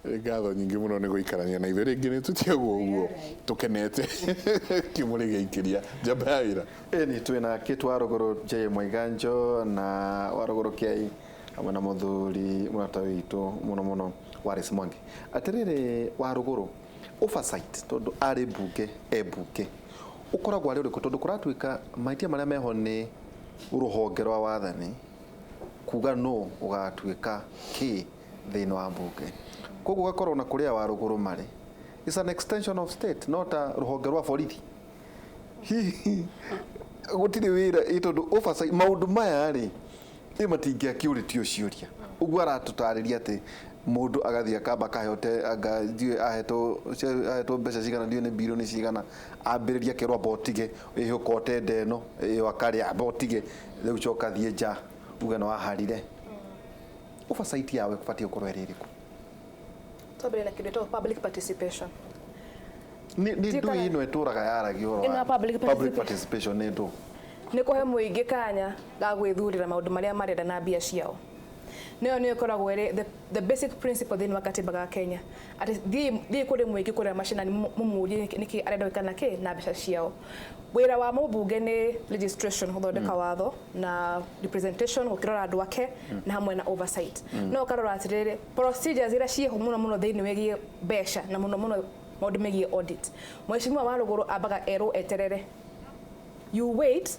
Ngatho nyingĩ mũno nĩ gũikarania na ithuĩ rĩngĩ. Nĩ tũtiagwo ũguo tũkenete kĩmũrĩ gĩaikĩria njamba ya wĩra. Ĩni twĩna Kate Warũgũrũ, J Mwaiganjo na Warũgũrũ Kĩai, hamwe na mũthuri mũrata witũ mũno mũno, Wallace Mwangi. Atĩrĩrĩ, Warũgũrũ, oversight, tondũ arĩ mbunge, e mbunge ũkoragwo arĩ ũrĩkũ? Tondũ kũratuĩka mahĩtia marĩa meho nĩ rũhonge rwa wathani kuga nũ ũgatuĩka kĩ thĩinĩ wa mbunge, koguo ũgakorwo na kũrĩa Warũgũrũ marĩ is an extension of state, no ta rũhonge rwa borithi. Hihi gũtirĩ wĩra ĩ? Tondũ oversight maũndũ maya rĩ, ĩ matingĩakĩũrĩtio ciũria ũguo aratũtarĩria atĩ mũndũ agathiĩ akamba akaheo te anga ndiũĩ ahetwo mbeca cigana, ndiũĩ nĩ birioni cigana, ambĩrĩria akerwo amba ũtige ĩhũka ũtende ĩno ĩyo, akarĩa amba ũtige, rĩu coka thiĩ nja uge nĩ waharire. Oversight yawe ĩbatiĩ gũkorwo ĩrĩ ĩrĩkũ? Twambĩrĩrie na kĩndũ gĩtagwo public participation. Nĩ ndũĩ ĩno ĩtũraga yaragia ũhoro Ĩno wa ya public public participation nĩ ndũ? Nĩ kũhe mũingĩ kanya ga gwĩthurĩra maũndũ marĩa marenda na mbia ciao. Nĩyo ĩkoragwo ĩrĩ the basic principle thĩinĩ wa katiba ga Kenya, atĩ thiĩ kũrĩ mũingĩ kũrĩa macinani, mũmũrie nĩkĩ arenda gwĩka na kĩ na mbeca ciao. Wĩra wa mũmbunge nĩ legislation, gũthondeka watho, na representation, gũkĩrora andũ ake, na hamwe na oversight. No ũkarora atĩrĩrĩ, procedures iria ciĩho mũno mũno thĩinĩ wĩgiĩ mbeca na mũno mũno maũndũ megiĩ audit, mheshimiwa wa rũgũrũ ambaga erwo eterere, you wait,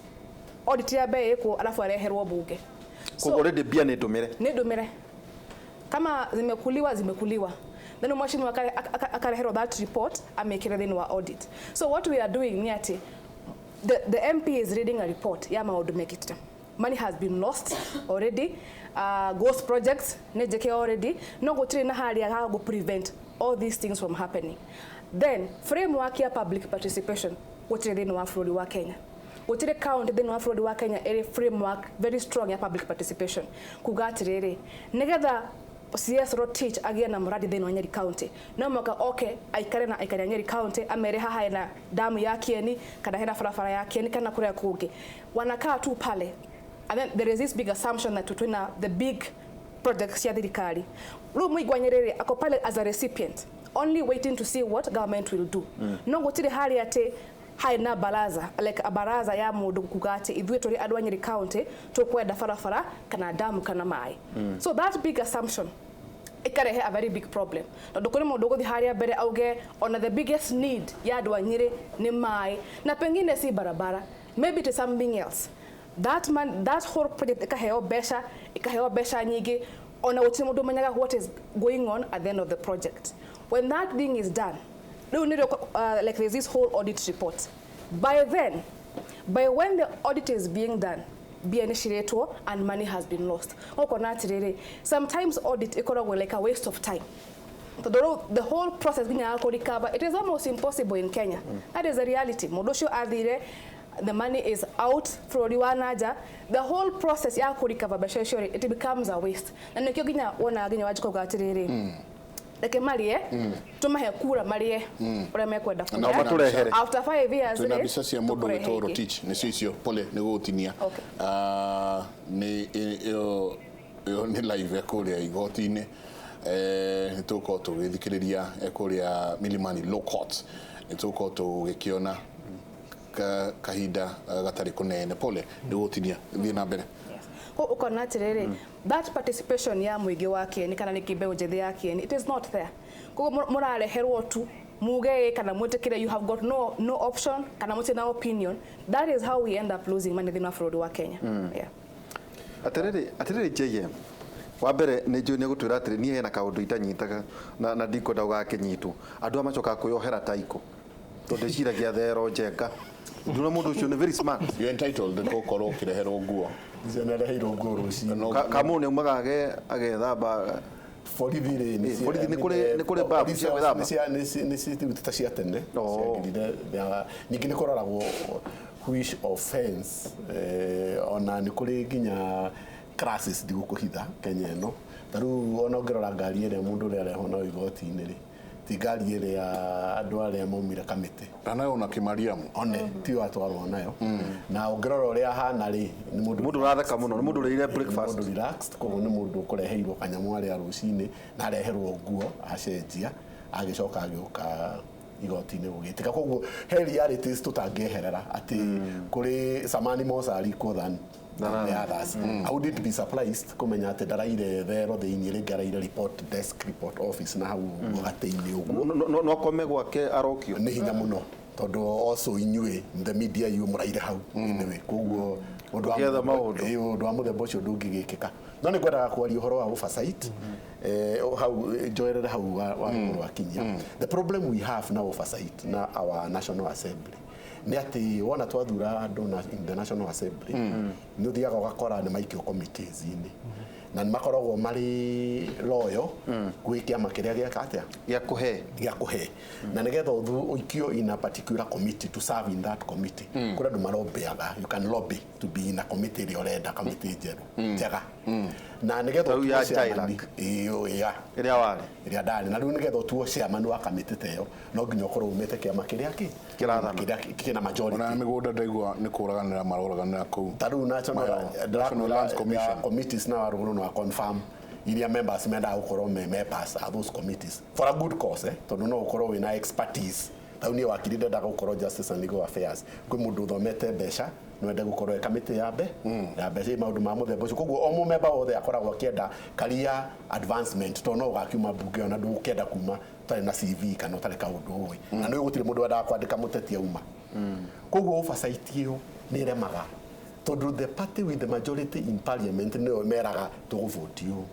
audit ya mbere ĩkwo, alafu areherwo bunge. Koguo already mbia nĩ ndũmĩre. Nĩ ndũmĩre. Kama zimekuliwa, zimekuliwa. Then mheshimiwa akareherwo that report, amekĩre thĩinĩ wa audit. So what we are doing nĩ atĩ the MP is reading a report ya maũndũ mekĩte, money has been lost already, ghost projects nĩ njĩke already, no gũtirĩ na harĩa ha gũ prevent all these things from happening. Then framework ya public participation gũtirĩ thĩinĩ wa bũrũri wa Kenya. Gũtirĩ county thĩinĩ wa bũrũri wa Kenya ĩrĩ framework very strong ya public participation, kuga atĩrĩrĩ, nĩgetha CS Rotich agĩe na mũradi thĩinĩ wa Nyeri County, no mũhaka oke aikare na aikari a Nyeri County, amere haha hena damu ya Kieni, kana hena barabara ya Kieni, kana kũrĩa kũngĩ. Wanakaa tu pale, and then there is this big assumption that twina the big projects cia thirikari. Rĩu mũingĩ wa Nyeri rĩ, ako pale as a recipient, only waiting to see what government will do. No gũtirĩ harĩa atĩ harĩ na baraza, like a baraza ya mũndũ kuga atĩ ithuĩ tũrĩ andũ a Nyeri County tũkwenda barabara kana damu kana maĩ. So that big assumption ikarehe a very big problem, tondũ kũrĩ mũndũ ũgũthiĩ harĩa mbere auge ona the biggest need ya andũ a Nyĩrĩ nĩ maĩ, na pengine si barabara, maybe it is something else. That man, that whole project ikaheo mbeca, ikaheo mbeca nyingĩ, ona gũtirĩ mũndũ ũmenyaga what is going on at the end of the project. When that thing is done, rĩu nĩrĩo like there's this whole audit report. By then, by when the audit is being done, mbia nĩ ciretwo and money has been lost. Ũkona atĩrĩrĩ, sometimes audit ĩkoragwo like a waste of time, tondũ rĩu the whole process nginya ya kũ recover, it is almost impossible in Kenya. That is the reality. Mũndũ ũcio athire, the money is out bũrũri wa nanja. The whole process ya kũ recover mbeca icio rĩ, it becomes a waste. Na nĩkĩo nginya wonaga nginya Wanjikũ auga atĩrĩrĩ, reke marie, tũmahe kura, marie ũrĩa mekwenda Na kũrĩa. Matũrehere. After 5 years Twĩna rĩ, mbica cia mũndũ tũkũrehe wĩtwo ingĩ. Rotich, nĩcio icio. Pole nĩ gũgũtinia. Okay. Ah, nĩ ĩyo nĩ live kũrĩa igoti-inĩ. Nĩ tũgũkorwo tũgĩthikĩrĩria kũrĩa Milimani Law Court, nĩ tũgũkorwo tũgĩkĩona kahinda gatarĩ kũnene. Pole nĩ gũgũtinia, thiĩ na mbere. Yes. Ko ũkona atĩrĩrĩ, that participation ya mũingĩ wa Kieni, kana nĩkĩ mbeũ njĩthĩ ya Kieni, it is not there. Koguo mũrareherwo tu muge ĩ kana mwĩtĩkĩre. You have got no option kana mũtirĩ na opinion. That is how we end up losing money thĩinĩ wa bũrũri wa Kenya, yeah. Atĩrĩrĩ, JM, wa mbere nĩ njũĩ nĩ gũtwĩra atĩrĩ, niĩ hena kaũndũ itanyitaga na ndikwenda gũgakĩnyitwo. Andũ aya macokaga kwĩyohera taiko, tondũ eciragia thero njenga nduna mũndũ ũcio nĩ very smart. You're entitled gũkorwo ũkĩreherwo nguo. Nĩreheirwo nguo rũcinĩ. No. Kamũ nĩ aumaga agethamba. Borithi rĩ, Borithi nĩ kũrĩ babu cia gwĩthamba? Nĩ ta cia tene ciagĩrire. Ningĩ nĩ kũroragwo which offense, ona nĩ kũrĩ nginya classes. Ndigũkũhitha, Kenya ĩno ta rĩu ona ũngĩrora ngari ĩrĩa mũndũ ũrĩa arehwo nayo igoti-inĩ rĩ, Ti ngari ĩrĩa andũ arĩa maumire kamĩtĩ. Na nayo na Kimariamu. One tiyo atwarwo nayo, na ũngĩrora ũrĩa ahana rĩ, nĩ mũndũ Mũndũ ũratheka mũno, nĩ mũndũ ũrĩire breakfast. Mũndũ relaxed. Koguo nĩ mũndũ ũkũreheirwo kanyamũ arĩa rũcinĩ na areherwo nguo acenjia, agĩcoka agĩũka igoti-inĩ gũgĩtĩka. Koguo he realities tũtangĩeherera atĩ kũrĩ samani mosari than the others. I wouldn't be surprised kũmenya atĩ ndaraire thero thĩinĩ, rĩngĩ araire report desk, report office na hau ũguo gatĩ-inĩ ũguo. No akome gwake arokio. Nĩ hinya mũno, tondũ also inyuĩ the media you mũraire hau anyway, koguo ũndũ wa Ũgĩetha maũndũ. Ĩĩ, ũndũ wa mũthemba ũcio ndũngĩgĩkĩka. No nĩ ngwendaga kwaria ũhoro wa oversight hau njoerere hau wa rwakinyia. The problem we have na oversight na our National Assembly nĩ atĩ wona twathura andũ na in the National Assembly, nĩ ũthiaga ũgakora nĩ maikio committees-inĩ na nĩ makoragwo marĩ loyal gwĩ kĩama kĩrĩa gĩaka atĩa. Gĩa kũhe. Gĩa kũhe. Na nĩgetha ũikio in a particular committee to serve in that committee, kũrĩ andũ marobĩaga. You can lobby to be in a committee ĩrĩa ũrenda, committee njerũ njega, na nĩgetha Ta rĩu ya ũtuo chairman. Jailak. Ĩĩ, ya Ĩrĩa warĩ. Ĩrĩa ndarĩ. Na rĩu nĩgetha ũtuo chairman wa kamĩtĩ ta ĩyo, no nginya ũkorwo umĩte kĩama kĩrĩa kĩ Kĩrathana. kĩrĩa kĩna majority. Ona mĩgũnda ndaigua nĩ kũraganĩra maroraganĩra kũu. Ta rĩu national National Lands Commission. Committees na waruguru no confirm iria members mendaga gũkorwo me members a those committees for a good cause, tondũ no ũkorwo wĩna expertise. Ta rĩu niĩ wakiri ndendaga gũkorwo Justice and Legal Affairs, kwĩ mũndũ ũthomete mbeca no ende gũkorwo e kamĩtĩ ya mbeca, ĩ maũndũ ma mũthemba ũcio. Koguo o mũmemba wothe akoragwo akĩenda career advancement, tondũ no ũgakiuma mbunge ona ndũgũkĩenda kuma ũtarĩ na CV kana ũtarĩ kaũndũ ũĩ, na nĩ gũtirĩ mũndũ wendaga kwandĩka mũteti auma. Koguo oversight ĩyo nĩ ĩremaga, tondũ the party with the majority in parliament nĩyo meraga tũgũvoti ũũ,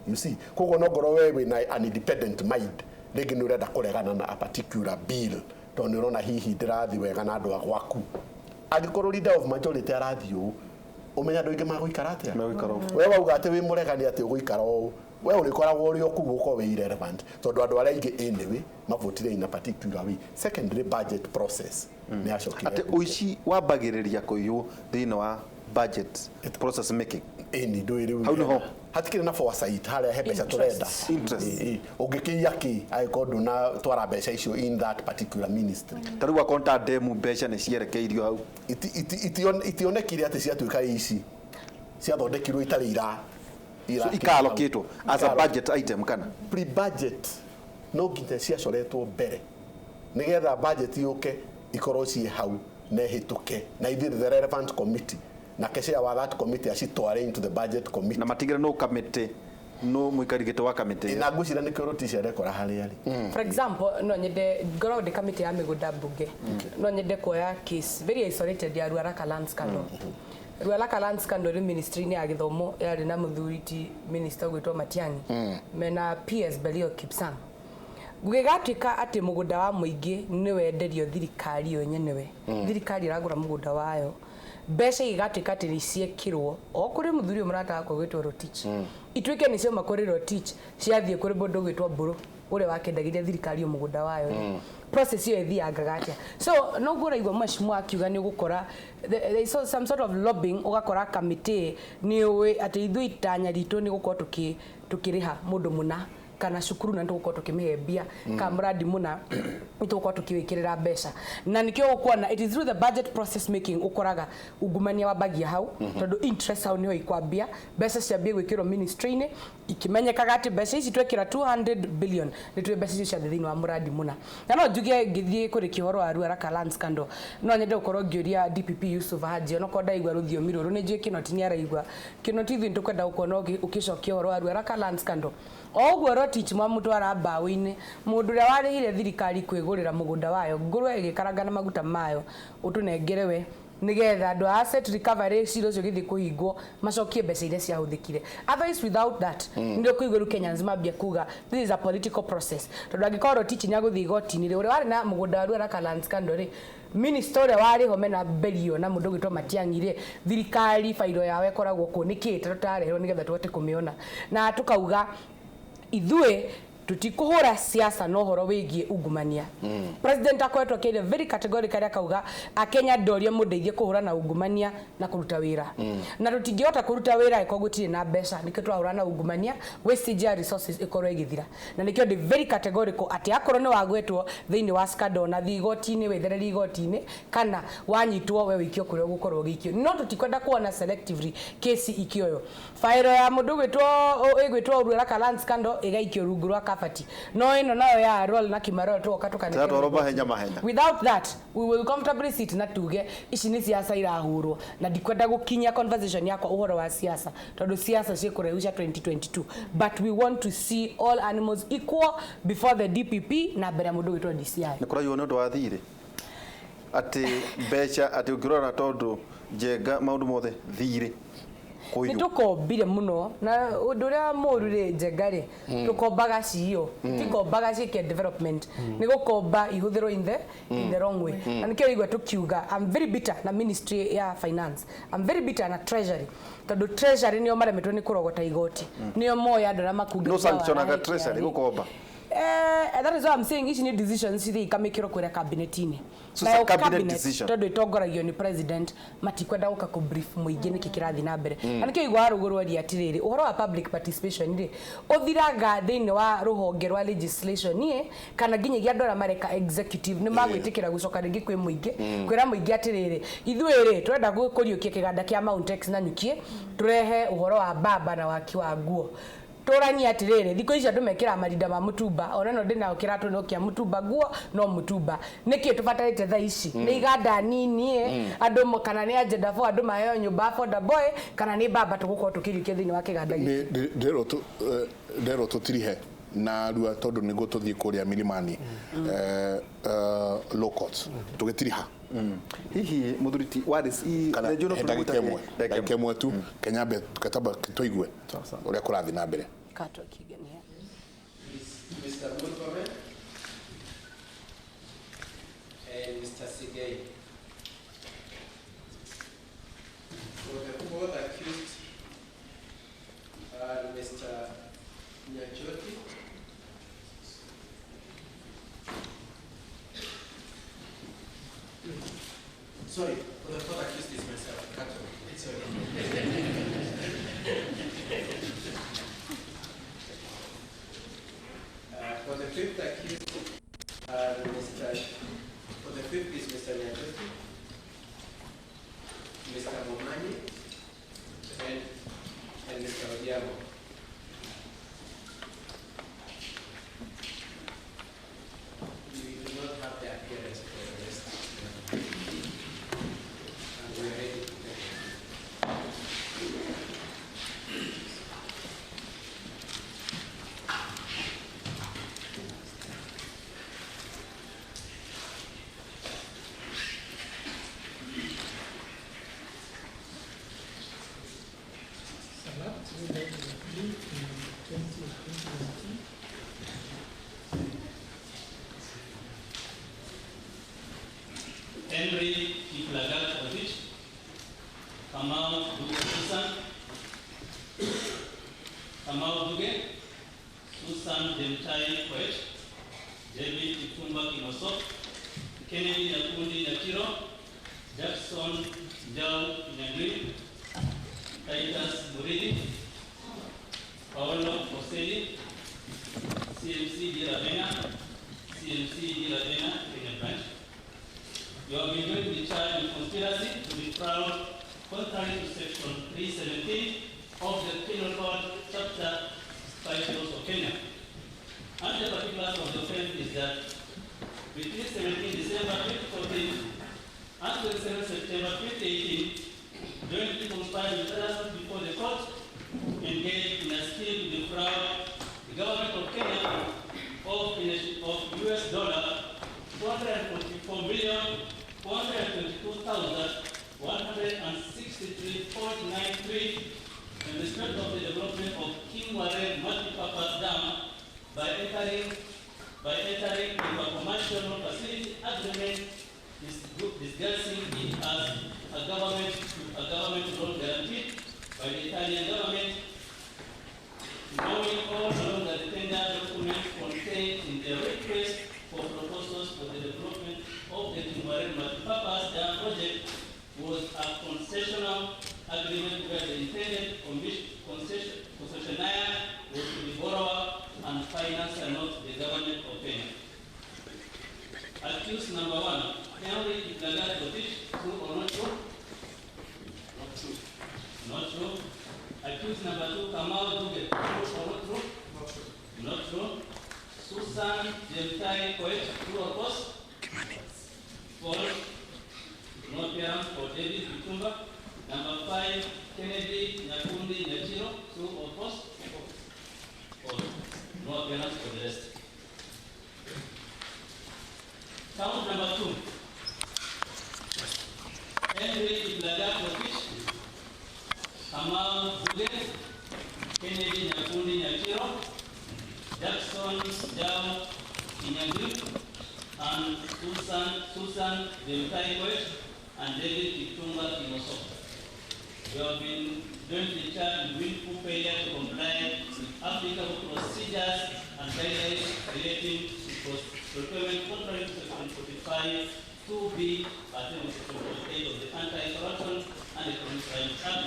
you see. Koguo no ngorwo we wĩna an independent mind, rĩngĩ nĩ ũrenda kũregana na a particular bill tondũ nĩ ũrona hihi ndĩrathiĩ wega na andũ a gwaku. Angĩkorwo leader of majority arathiĩ ũũ, ũmenya andũ aingĩ magũikara atĩa? Megũikara ũũ. We wauga atĩ wĩ mũregani atĩ ũgũikara ũũ, we ũrĩkoragwo ũrĩ o kũu, ũkorwo wĩ irrelevant, tondũ andũ arĩa aingĩ anyway mavotire in a particular way. Secondly, budget process nĩ yacokire. Atĩ ũici wambagĩrĩria kũiywo thĩinĩ wa budget process making. Ĩni ndũĩ rĩu. Hau nĩho. Hatikĩrĩ na foresight harĩa he mbeca tũrenda. Interest. Ĩ, ĩ. Ũngĩkĩiya kĩ angĩkorwo ndũnatwara mbeca icio in that particular ministry? Ta rĩu akorwo ta ndemu, mbeca nĩ cierekeirio hau. Itionekire atĩ ciatuĩka ici ciathondekirwo itarĩ ira So ikaalokĩtwo as a budget item kana? Pre-budget no nginya ciacoretwo mbere nigetha budget yũke ikorwo ciĩ hau na ĩhĩtũke na ithiĩ the relevant committee, na chair wa that committee acitware into the budget committee. Na matigĩre no kamĩtĩ no mũikari gĩtĩ wa kamĩtĩ ĩyo. Na ngwĩciria nĩkĩo Rotich arekora harĩa arĩ. For example, no nyende ngoragwo ndĩ kamĩtĩ ya mĩgũnda mbunge, no nyende kuoya case very isolated ya Ruaraka land scandal. Ruaraka land scandal ĩ ministry-inĩ ya gĩthomo, yarĩ na mũthuri ti minister ũgwĩtwo Matiang'i mena PS Belio Kipsang. Gũgĩgatuĩka atĩ mũgũnda wa mũingĩ nĩ wenderio thirikari yo nyenewe, thirikari ĩragũra mũgũnda wayo, mbeca igatuĩka atĩ nĩ ciekĩrwo o kũrĩ mũthuri ũyũ mũrata wakwa ũgwĩtwo Rotich, ituĩke nĩ ciauma kũrĩ Rotich ciathiĩ kũrĩ mũndũ ũgwĩtwo Mbũrũ ũrĩa wakendagĩria thirikari ĩyo mũgũnda wayo rĩ. Process ĩyo ĩthiangaga atĩa? So no guo ũraigua mheshimiwa akiuga nĩ ũgũkora there is some sort of lobbying, ũgakora kamĩtĩ nĩ ũĩ atĩ ithuĩ itanya ritũ nĩ gũkorwo tũkĩrĩha mũndũ mũna kana cukuru na nĩtũgũkorwo tũkĩmĩhe mbia kana mũradi mũna nĩtũgũkorwo tũkĩwĩkĩrĩra mbeca. Na nĩkĩo ũkuona it is through the budget process making ũkoraga ungumania wambagia hau, tondũ interest hau nĩho ikwambia. Mbeca ciambie gwĩkĩrwo ministry-inĩ ikĩmenyekaga atĩ mbeca ici twekĩra 200 billion nĩ tũĩ mbeca icio ciathiĩ thĩinĩ wa mũradi mũna. Na no njuge ngĩthiĩ kũrĩkia ũhoro wa Ruaraka land scandal, no nyende gũkorwo ngĩũria DPP Yusuf Haji, onokorwo ndaigua rũthiomi rũrũ nĩ njũĩ Kĩnoti nĩ araigua. Kĩnoti, ithuĩ nĩtũkwenda gũkuona ũgĩcokia ũhoro wa Ruaraka land scandal. O ũguo Rotich mwamũtwara mbaũ-inĩ, mũndũ ũrĩa warĩhire thirikari kwĩgũrĩra mũgũnda wayo, ngũrwe ĩgĩkaranga na maguta mayo, ũtũnengere we nigetha andũ a asset recovery cira ũcio ũgĩthiĩ kũhingwo macokie mbeca iria ciahũthĩkire. Otherwise, without that, nĩ ũkũigua rĩu Kenyans mambia kuga this is a political process, tondũ angĩkorwo Rotich nĩ agũthiĩ igoti-inĩ rĩ, ũrĩa warĩ na mũgũnda wa Ruaraka land scandal rĩ, minister ũrĩa warĩ ho mena Berio na mũndũ ũgwĩtwo Matiang'i rĩ, thirikari bairo yao ĩkoragwo kũ? Nĩkĩ tũtareherwo nĩgetha tũhote kũmĩona? Na tũkauga ithuĩ Tutikuhura siasa no horo wigie ungumania. President akoretwo akĩaria very categorically akauga akenya ndoria mundeithie kuhura na ungumania na kuruta wira. Na tutingihota kuruta wira ĩkorwo gũtirĩ na mbeca, nikio turahura na ungumania, wastage ya resources ikorwo ĩgĩthira. Na nikio ndi very categorical atĩ akorwo nĩ wagwetwo thĩinĩ wa scandal na thiĩ igoti-inĩ wĩthererie igoti-inĩ kana wanyitwo we wĩikio kũrĩa ũgũkorwo ũgĩikio. No tutikwenda kuona selectively kesi ikioyo. Fairo ya mũndũ ĩgwĩtwo Ruaraka land scandal ĩgaikio rungu rwa kabati. No ĩno nayo ya Arror na Kimarol tugoka tũkanengera Tũratwarwo igoti. mahenya mahenya. Without that we will comfortably sit na tuge ici nĩ siasa irahũrwo, na ndikwenda gũkinyia conversation yakwa ũhoro wa siasa tondũ siasa ciĩkũraihu cia 2022, but we want to see all animals equal before the DPP na mbere ya mũndũ gwĩtwo DCI. Nĩ kũraiywo nĩ ũndũ wa thirĩ atĩ mbeca atĩ ũngĩrora tondũ Njenga maũndũ mothe thirĩ Nĩ kũiywo. tũkombire mũno, na ũndũ ũrĩa mũru rĩ Njenga rĩ, tũkombaga ciio, tikombaga ciĩke development, nĩ gũkomba ihũthĩrwo in the wrong way. Na nĩkĩo igua tũkiuga I'm very bitter na ministry ya finance, I'm very bitter na treasury, tondũ treasury nĩo maremetwo nĩ kũrogota igoti, nĩo moya andũ arĩa makungagia No sanctionaga wara treasury KRA. gũkomba. That is why I'm saying ici nĩ decisions cithi ikamĩkĩrwo kũrĩa cabinet-inĩ. So it's a Nayo cabinet decision. Tondũ ĩtongoragio nĩ president, matikwenda gũka kũ brief mũingĩ nĩkĩ kĩrathiĩ na mbere. Na nĩkĩo igua Warũgũrũ aria atĩrĩrĩ, ũhoro wa public participation rĩ, ũthiraga thĩinĩ wa rũhonge rwa legislation ĩ, kana nginyagia andũ arĩa mareka executive nĩ magwĩtĩkĩra gũcoka rĩngĩ kwĩ mũingĩ, kwĩra mũingĩ atĩrĩrĩ, ithuĩ rĩ tũrenda kũriũkia kĩganda kĩa Mount X na Nyukie, tũrehe ũhoro wa mbamba na waki wa nguo. Tũranie atĩrĩrĩ, thikũ ici andũ mekĩraga marinda ma mũtumba, ona no ndĩnayo kĩratũ no kĩa mũtumba, nguo no mũtumba. Nĩkĩ tũbatarĩte thaa ici nĩ iganda nini ĩ, andũ kana nĩ agenda for andũ maheo nyũmba affordable ĩ, kana nĩ mbamba tũgũkorwo tũkĩriũkia thĩinĩ wa kĩganda gĩkĩ. Nderwo tũtirihe na rua tondũ nĩguo tũthiĩ kũrĩa Milimani Law Court tũgĩtiriha. Hihi mũthuri ti Wallace i Kana rĩngĩ no ndagĩka tũrute- ĩmwe, ndagĩka ĩmwe tu kenyambe ketamba tũigue Sawa. ũrĩa kũrathiĩ na mbere. Katwa kigenia. Mr. Murkomen and Mr. Sigei. For the fourth accused are Mr. Nyachoti, sorry, for the fourth accused is myself, Kato. Sorry. For the fifth accused are Mr. For the fifth is Mr. Nyachoti, Mr. Momani, and Mr. Odhiambo. We do not have the appearance for the rest. And we are ready to take. Salat, we made the plea in 2019. Henry Kiplagat Odich, Kamau Duge Susan, Kamau Duge, Susan Jemtai Koech, David Kipchumba Kimosop, Kennedy Nyakundi Nyachiro, Jackson Njau Nyagri, Titus Muridi, Paolo Oseli, CMC D. Ravena, CMC D. Ravena, Kenya Branch. You have been joined the charge of conspiracy to defraud contrary to section 317 of the Penal Code, chapter 5 laws of Kenya. And the particulars of the offense is that between 17 December 2014 and 27 September 2018, jointly conspired with others before the court to engage in a scheme to defraud the government of Kenya of US dollar 244,422,163.93 in respect of the development of Kimwarer Multipurpose Dam by entering into a commercial loan facility agreement disguising it as a government loan guaranteed by the Italian government, knowing all along that the tender document for for the development of the Kimwarer Multipurpose Dam project was a concessional agreement where the intended concessionaire was to be borrower and financer, not the government of Kenya. Accused number 1, Henry Kiplagat Rotich, true or not true? Not true. Not true. Accused number 2, Kamau Duge, true or not true? Not true. Not true. Susan Jemtai Koech, true or false? False. No appearance for David Kitumba. Number 5, Kennedy Nyakundi Nyachiro, true or false? False. No appearance for the rest. Count number 2. Henry Kiplagat Rotich, Kamau Duge, Kennedy Nyakundi Nyachiro, Jackson Jao Kinyanjui, and Susan Jemtai Koech, and David Kipchumba Kimoso. You have been jointly charged with willful failure to comply with applicable procedures and guidelines relating to procurement contrary to Section 45, 2B, Article 48 of the Anti-Corruption and Economic Crimes Act.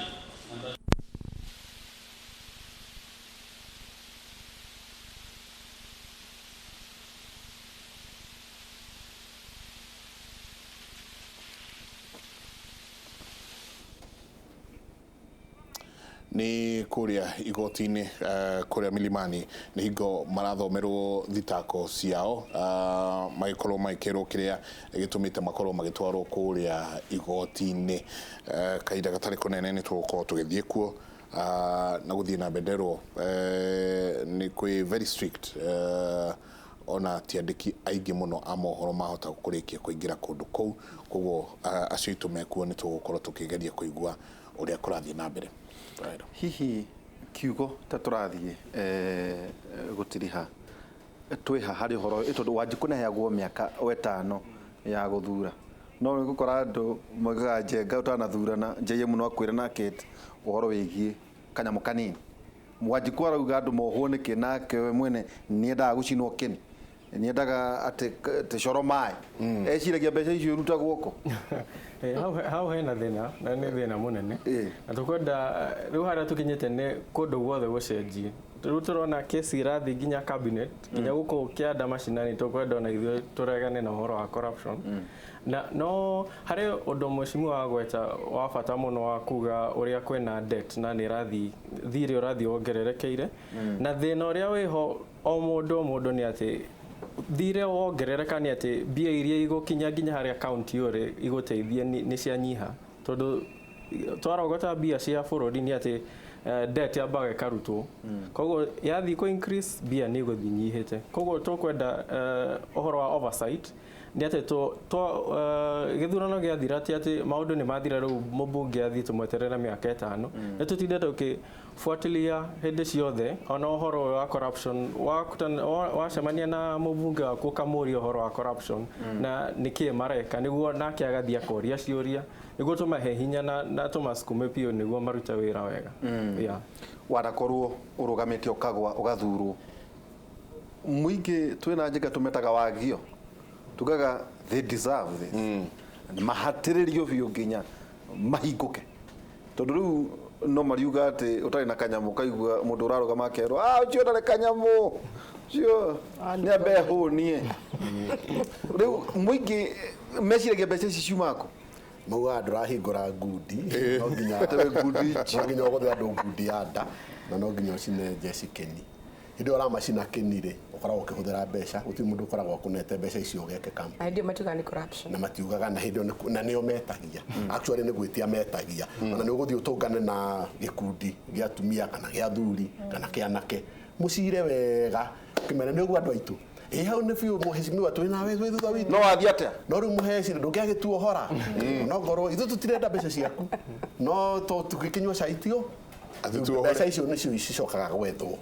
Number 9 kuria igoti-inĩ kuria Milimani nĩ hingo marathomerwo thitako ciao, magĩkorwo magĩkĩrwo kĩrĩa gĩtũmĩte makorwo magĩtwarwo kũrĩa igoti-inĩ. Kahinda gatarĩ kũnene nĩ tũgũkorwo tũgĩthiĩ kuo, na gũthiĩ na mbere nĩ kwĩ very strict, ona ti andĩki aingĩ mũno a mohoro mahota kũrĩkia kũingĩra kũndũ kũu, koguo acio aitũ mekuo nĩ tũgũkorwo tũkĩgeria kũigua ũrĩa kũrathiĩ na mbere. Hihi kiugo ta tũrathiĩ gũtiriha twĩha harĩ ũhoro tondũ Wanjikũ nĩaheagwo mĩaka 5 ya gũthura, no nĩ gũkora andũ moigaga Njenga ũtanathurana JM no akwĩra na Kate ũhoro wĩgiĩ kanyamũ kanini. Wanjikũ arauga andũ mohwo nĩkĩ nake we mwene nĩendaga gũcinwo kĩni, nĩendaga atĩ coro maĩ, eciragia mbeca icio irutagwo kũ. Hau hena thĩna na nĩ thĩna mũnene, na tũkwenda rĩu harĩa tũkinyĩte nĩ kũndũ guothe gũcenjie. Rĩu tũrona kesi irathiĩ nginya cabinet, nginya gũkũ kĩanda macinani, tũkwenda ona ithuĩ tũregane na ũhoro wa corruption. Na no harĩ ũndũ mheshimiwa agweta wa bata mũno wa kuga ũrĩa kwĩna debt na nĩ ĩrathiĩ thirĩ ũrathiĩ wongererekeire, na thĩna ũrĩa wĩho o mũndũ nĩ atĩ thirĩ wongerereka nĩ atĩ mbia iria igũkinya nginya harĩa kaunti ũrĩ igũteithie nĩ cianyiha, tondũ twarogota mbia cia bũrũri nĩ atĩ debt yambaga ĩkarutwo, koguo yathiĩ kũ increase mbia nĩ igũthiĩ nyihĩte. Koguo tũkwenda ũhoro wa oversight nĩ atĩ gĩthurano gĩathira ti atĩ maũndũ nĩ mathira rĩu mũmbunge athiĩ tũmweterere mĩaka 5, nĩ tũtinde tũkĩbuatilia hĩndĩ ciothe ona ũhoro ũyũ wa corruption, wacemania na mũmbunge waku ũkamũria ũhoro wa corruption na nĩkĩĩ mareka, nĩguo nake agathiĩ akoria ciũria, nĩguo tũmahe hinya na tũmacukume biũ nĩguo marute wĩra wega. Wanakorwo ũrũgamĩte ũkagwa ũgathurwo, mũingĩ twĩna Njenga tũmetaga wagio, tugaga they deserve this, mahatĩrĩrio biũ nginya mahingũke, tondũ rĩu no mariuga atĩ ũtarĩ na kanyamũ kaigua mũndũ ũrarũgama akerwo ũcio ndarĩ kanyamũ, ũcio nĩ ambe ahũnie. Rĩu mũingĩ meciragia mbeca ici ciumaga kũ? Maugaga ndũrahingũra ngundi, no nginya ũgũthe andũ ngundi ya nda, na no nginya ũcine njeci kĩni. Hĩndĩ ĩyo ũramacina kĩni rĩ, ũkoragwo ũkĩhũthĩra mbeca, gũtirĩ mũndũ ũkoragwo akũnete mbeca icio ũgeke campaign. Na hĩndĩ ĩyo matiugaga nĩ corruption. Na matiugaga, na hĩndĩ ĩyo na nĩo metagia. Actually nĩ gwĩtia metagia. Ona nĩ ũgũthiĩ ũtũngane na gĩkundi gĩa atumia kana gĩa athuri kana kĩa anake, mũcire wega, ũkĩmera nĩ ũguo andũ aitũ. Ĩ hau nĩ biũ mũhecimiwa twĩ nawe twĩ thutha witũ. No wathiĩ atĩa? No rĩu mũheci ndũngĩagĩtuohora. No ngorwo ithuĩ tũtirenda mbeca ciaku, no tũgĩkĩnyua cai tio mbeca icio nĩcio cicokaga gwethwo.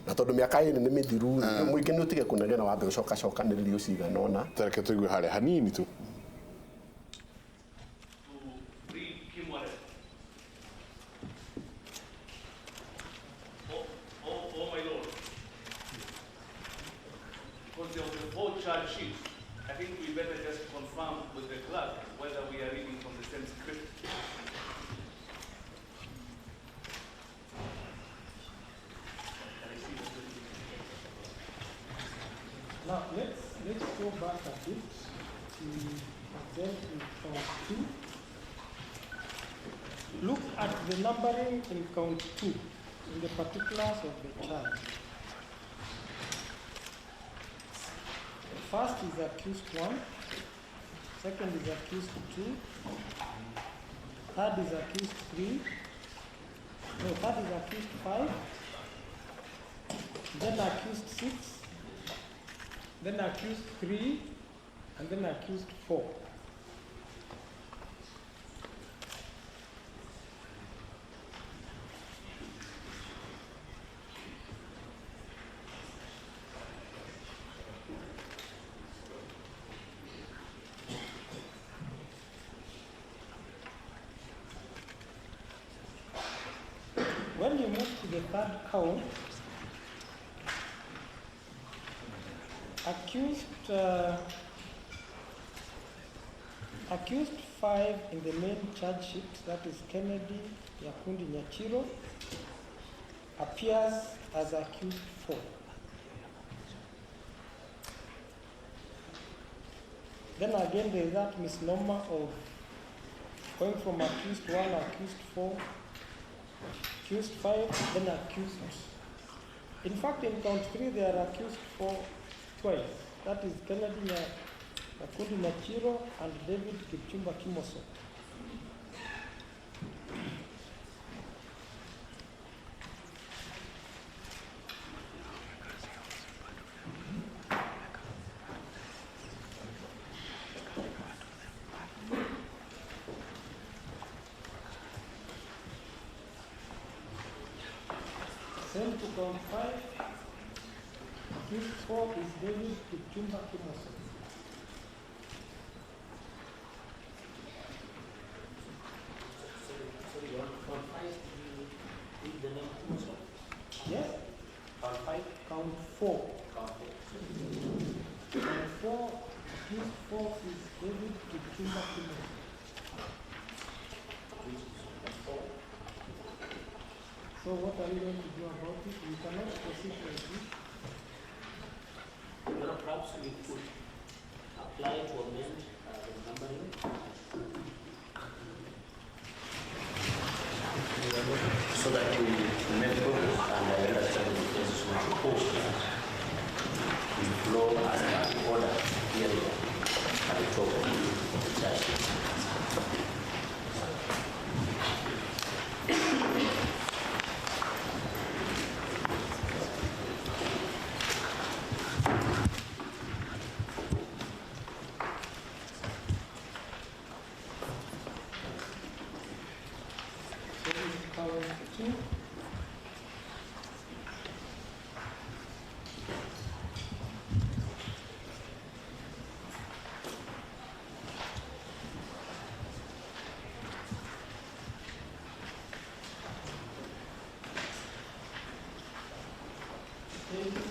Na tondũ mĩaka ĩrĩ nĩ mĩthiru, mũingĩ nĩ ũtige kũnegena wambe ũcokacokanĩrĩrio cigana ũna. Tareke tũigue harĩa hanini tu. Because there were 4 charge sheets. I think go back a bit to present with count 2. Look at the numbering in count 2, in the particulars of the charge. First is accused 1, second is accused 2, third is accused 3, no, third is accused 5, then accused 6, then accused 3, and then accused 4. When you move to the third count, accused 5 in the main charge sheet, that is Kennedy Nyakundi Nyachiro, appears as accused 4. Then again, there is that misnomer of going from accused 1, accused 4, accused 5, then accused. In fact, in count 3, they are accused 4 twice. That is Kennedy Nyakundi Nyachiro and David Kipchumba Kimosop. Same to count 5. Accused 4 is David Kipchumba Kimosop. Sorry, count 5, read the name Kimosop? Yes. Count 5? Count 4. Count 4. Count 4, accused 4 is David Kipchumba Kimosop. Which is count 4. So what are you going to do about it? We cannot proceed like this. Well, perhaps we could apply to amend the numbering. So that we make progress, and I understand the defense is not opposed to that. We flow as per the order here at the top of the charge sheet. So this is count 2. David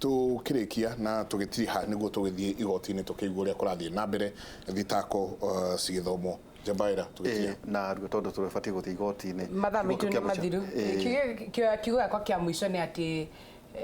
Tukirikia na tugitiriha niguo tugithie igoti-ini tukigua uria kurathie na mbere thitako cigithomwo Njabaira tugitiria na ruo tondu turibatie guthie igoti-ini mathaa maitu nĩ mathiru. Kiugo gĩakwa kĩa mũico nĩ atĩ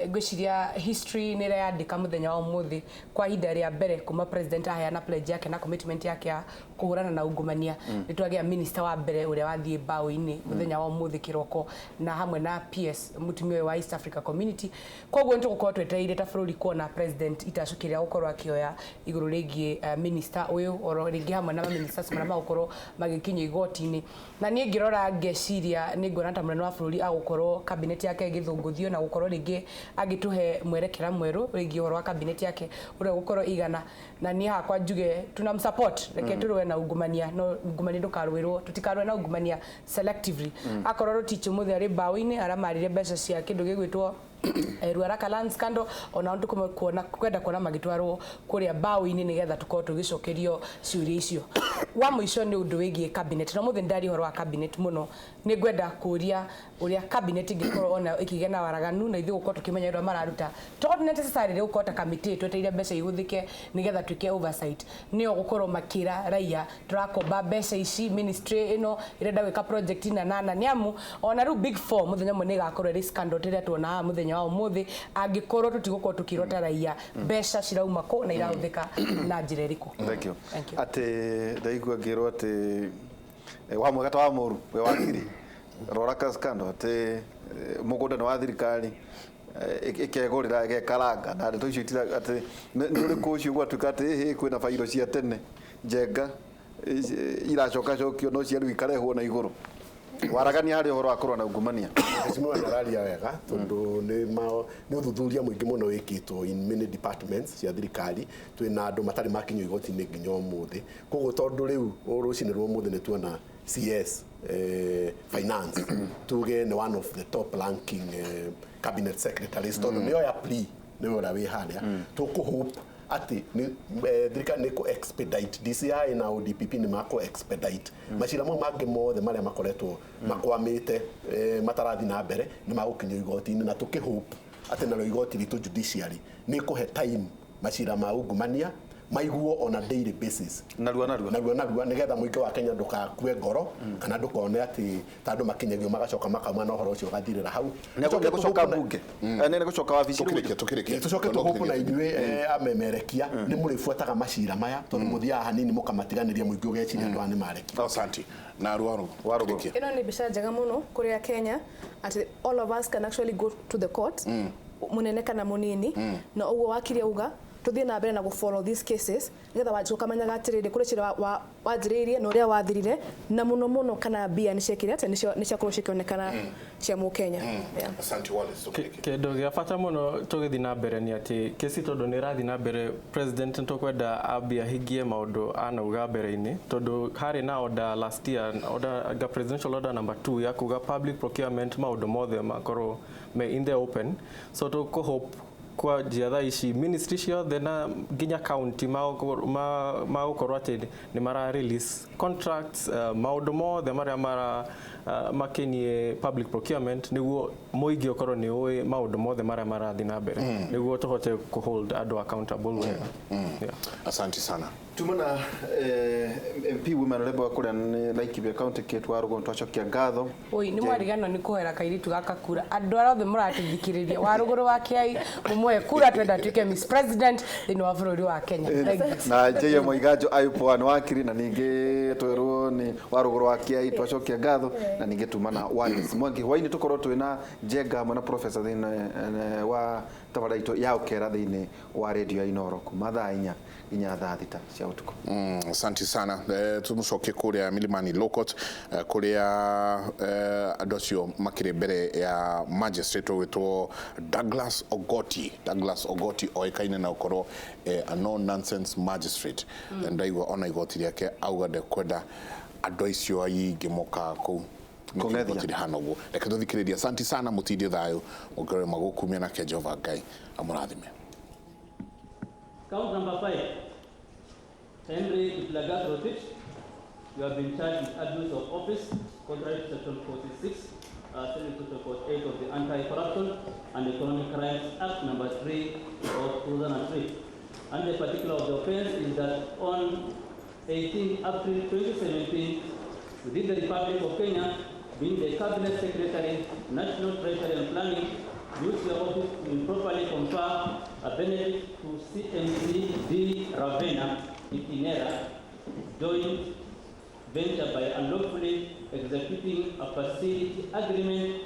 ngwĩciria history nĩ ĩreyandĩka mũthenya wa ũmũthĩ kwa ihinda rĩa mbere kuma president aheana pledge yake na commitment yake ya kũhũrana na ungumania. Nĩ twagĩa minister wa mbere ũrĩa wathiĩ mbaũ-inĩ mũthenya wa ũmũthĩ kĩroko na hamwe na PS mũtumia ũyũ wa East Africa Community. Koguo nĩ tũgũkorwo twetereire ta bũrũri kuona president itacũkĩ rĩa gũkorwo akĩoya igũrũ rĩgiĩ minister ũyũ oro rĩngĩ hamwe na ministers marĩa magũkorwo magĩkinyio igoti-inĩ. Na niĩ ngĩrora ngeciria nĩ nguona ta mũnene wa bũrũri agũkorwo cabinet yake ĩgĩthũngũthio na gũkorwo rĩngĩ agĩtũhe mwerekera mwerũ rĩngĩ ũhoro wa cabinet yake ũrĩa gũkorwo igana. Na niĩ hakwa njuge tunamsupport, reke tũrũe na ungumania, no ungumania ndũkarũĩrwo, tũtikarũe na ungumania selectively. Akorwo Rotich ũmũthĩ arĩ mbaũ-inĩ aramarire mbeca cia kĩndũ gĩgwĩtwo Ruaraka land scandal ona kuona kwenda kuona magitwarwo kuria bao-inĩ nĩgetha tũkorwo tũgĩcokerio ciũria icio. Wa mũico nĩ ũndũ wĩgiĩ cabinet, na mũthĩ ndari ũhoro wa cabinet mũno, nĩ ngwenda kũria ũrĩa cabinet ĩngĩkorwo ona ĩkĩgĩa na waraganu na ithuĩ gũkorwo tũkĩmenya ũrĩa mararuta, tondũ necessarily gũkorwo ta kamĩtĩ twetereire mbeca ihũthĩke nĩgetha twĩke oversight, nĩo gũkorwo makĩra raia tũrakomba mbeca ici, ministry ĩno ĩrenda gwĩka project na nana, nĩ amu ona rĩu big four mũthenya ũmwe nĩ ĩgakorwo ĩrĩ scandal tĩrĩa tuona haha mũthenya wa ũmũthĩ, angĩkorwo tũtigũkorwo tũkĩrwo ta raia mbeca cirauma kũ na irahũthĩka na njĩra ĩrĩkũ. Thank you. Thank you. Atĩ ndaigua ngĩrwo atĩ wa mwega ta wa mũru we wakiri Ruaraka scandal atĩ mũgũnda nĩ wa thirikari ĩkegũrĩra ĩgekaranga na ndeto icio itira atĩ nĩ ũrĩkũ ũcio gwatuĩka atĩ ĩhĩ kwĩna bairo cia tene njenga iracokacokio no cia rĩu ikarehwo na igũrũ. Waragania harĩ ũhoro wa kũrũa na ungumania. Mheshimiwa nĩararia wega tondũ nĩ ũthuthuria mũingĩ mũno wĩkĩtwo in many departments cia thirikari, twĩna andũ matarĩ makinyio igoti-inĩ nginya ũmũthĩ. Koguo tondũ rĩu rũcinĩ rwa ũmũthĩ nĩ tuona CS finance tuge nĩ one of the top ranking cabinet secretaries, tondũ nĩyo ya plea nĩwe ũrĩa wĩ harĩa, tũkũ hope atĩ thirikari nĩ kũ expedite DCI na ODPP nĩ makũ expedite macira mau mangĩ mothe marĩa makoretwo makwamĩte matarathi na mbere nĩ magũkinyio igoti-inĩ, na tũkĩ hope atĩ narĩo igoti ritũ judiciary nĩ kũhe time macira ma ungumania maiguo on a daily basis narua narua narua narua nĩgetha mũingĩ wa Kenya ndũgakue ngoro kana ndũkone atĩ ta andũ makinyagio magacoka makauma na ũhoro ũcio ũgathirĩra hau. Nĩ gũcoka bunge, nĩ gũcoka wabici. Tũkĩrĩkia. Tũcoke tũhope na inyuĩ amemerekia nĩ mũrĩbuataga macira maya tondũ mũthiaga hanini mũkamatiganĩria mũingĩ ũgeciria andũ aya nĩ marekia. Asante. Na Ruaru. Warũgũrũ. Ĩno nĩ mbica njega mũno kũrĩa Kenya atĩ all of us can actually go to the court, mũnene kana mũnini, na ũguo wakiri auga tuthiĩ na mbere na gũ follow these cases nĩgetha wanjikũ ũkamenyaga atĩrĩrĩ kũrĩ cira wanjĩrĩirie na ũrĩa wathirire, na mũno mũno kana mbia nĩ ciekire atĩa, nĩ ciakorwo cikĩonekana cia mũkenya. Yeah. Asante Wallace, tũkĩrĩkia. Kĩndũ gĩa bata mũno tũgĩthiĩ na mbere nĩ atĩ kesi tondũ nĩ ĩrathiĩ na mbere, president nĩtũkwenda ambie ahingie maũndũ anauga mbere-inĩ, tondũ harĩ na order last year, order ga presidential order number 2 ya kuga public procurement maũndũ mothe makorwo me in the open, so tũkũ hope kwa njia thaa ici ministry ciothe na nginya county magũkorwo atĩ nĩ mara release contracts, maũndũ mothe marĩa mara makenie public procurement, nĩguo mũingĩ ũkorwo nĩ ũĩ maũndũ mothe marĩa marathiĩ na mbere, nĩguo tũhote kũ hold andũ accountable wega. Yeah. Asante sana. Tumana MP women rep wa kũrĩa nĩ Laikipia County Kate Warũgũrũ, twacokia ngatho. Oi, nĩ mwarigano nĩ kũhera kairitu gaka kura. Andũ arĩa othe mũratũthikĩrĩria Warũgũrũ wa Kĩai mũmũhe kura, twenda atuĩke Miss President thĩinĩ wa bũrũri wa Kenya. Thank you. Na J.M. Mwaiganjo Ayupoa nĩ wakiri, na ningĩ twerwo nĩ Warũgũrũ wa Kĩai, twacokia ngatho, na ningĩ tumana Wallace Mwangi. Hwainĩ tũkorwo twĩna Njenga hamwe na professor thĩinĩ wa tabarĩra itũ ya ũkera thĩinĩ wa radio ya Inoro kuma thaa 4 nginya thaa 6 cia ũtukũ. Asante sana. Tumucoke kũrĩa Milimani Law Court, kũrĩa andũ acio makĩrĩ mbere ya magistrate ũgwĩtwo Douglas Ogoti. Douglas Ogoti oĩkaine na gũkorwo a no nonsense magistrate. Ndaigua ona igoti rĩake auga ndekwenda andũ acio aingĩ mokaga kũu. Kũng'ethia. Igoti rĩhana ũguo. Reke tũthikĩrĩrie. Asante sana, mũtindie thayũ mũngĩrore magũkumia nake Jehova Ngai amũrathime. Count number 5, Henry Kiplagat Rotich, you have been charged with abuse of office, contrary to Section 46, Section 48 of the Anti-Corruption and Economic Crimes Act number 3 of 2003. And the particular of the offense is that on 18 April 2017, within the Republic of Kenya, being the Cabinet Secretary, National Treasury and Planning, use your office to improperly confer a benefit to CMC D. Ravenna Itinera joint venture by unlawfully executing a facility agreement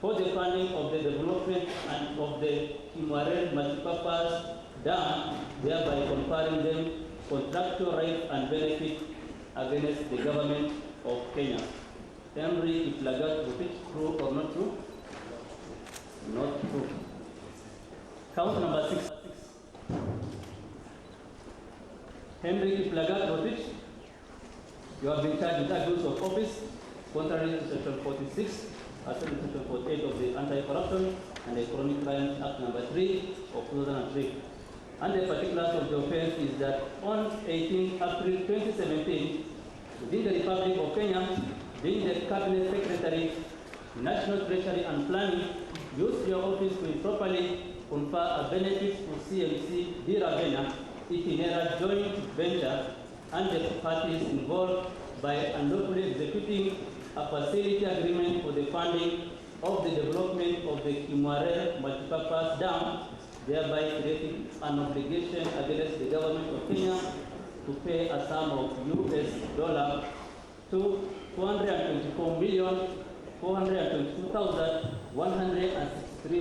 for the funding of the development and of the Kimwarer multipurpose dam, thereby conferring them contractual rights and benefits against the government of Kenya. Henry Kiplagat Rotich, true or not true? Not true. Count number 6. Henry Kiplagat Rotich, you have been charged with abuse of office, contrary to Section 46, Section 48 of the Anti-Corruption and Economic Crimes Act number 3 of 2003. And the particulars of the offense is that on 18 April 2017, within the Republic of Kenya, being the Cabinet Secretary, National Treasury and Planning, used your office to improperly confer a benefit to CMC Di Ravenna, Itinera joint venture, and the parties involved by unlawfully executing a facility agreement for the funding of the development of the Kimwarer multipurpose dam, thereby creating an obligation against the government of Kenya to pay a sum of US dollar to 224,422,168.